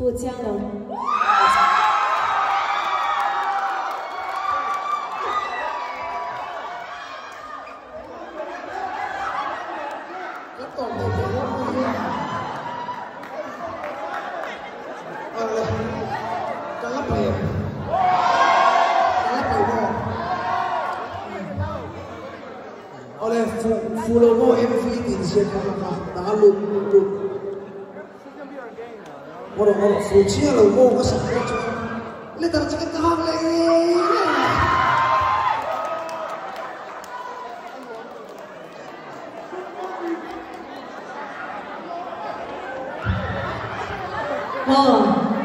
Fuh chiang lo. Kan tawp thei teh rawh mai hi. Awle, ka la paih em? Ka la paih maw? Awle, fuh fuh lo maw MV tih inziak kha ka ka a lut lut. Awle awle, fuh chiah lo maw ka sak dawn chuan letter jacket ka hak leh ngei ngei ang a. Aw,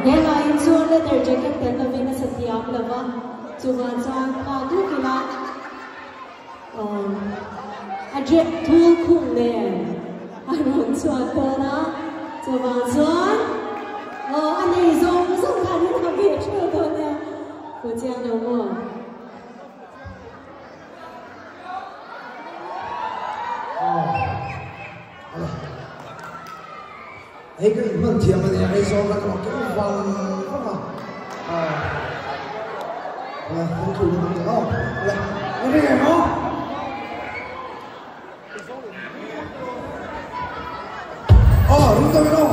he hla hi chu leather jacket tel lovin a sa thiam lo va, chuvang chuan kha duk ila a drep thul khum nen a rawn chhuak dawn a, chuvang chuan aw a nei zawng zawng khan in ha ve theuh dawn nia, fuh chiang lo maw? Hei ka inhman thiam a nia, hei zawng ka lo keng vang vang a. Ala, kan thu na dang aw. Ala, ni reng em aw. Aw, ring deuh in aw.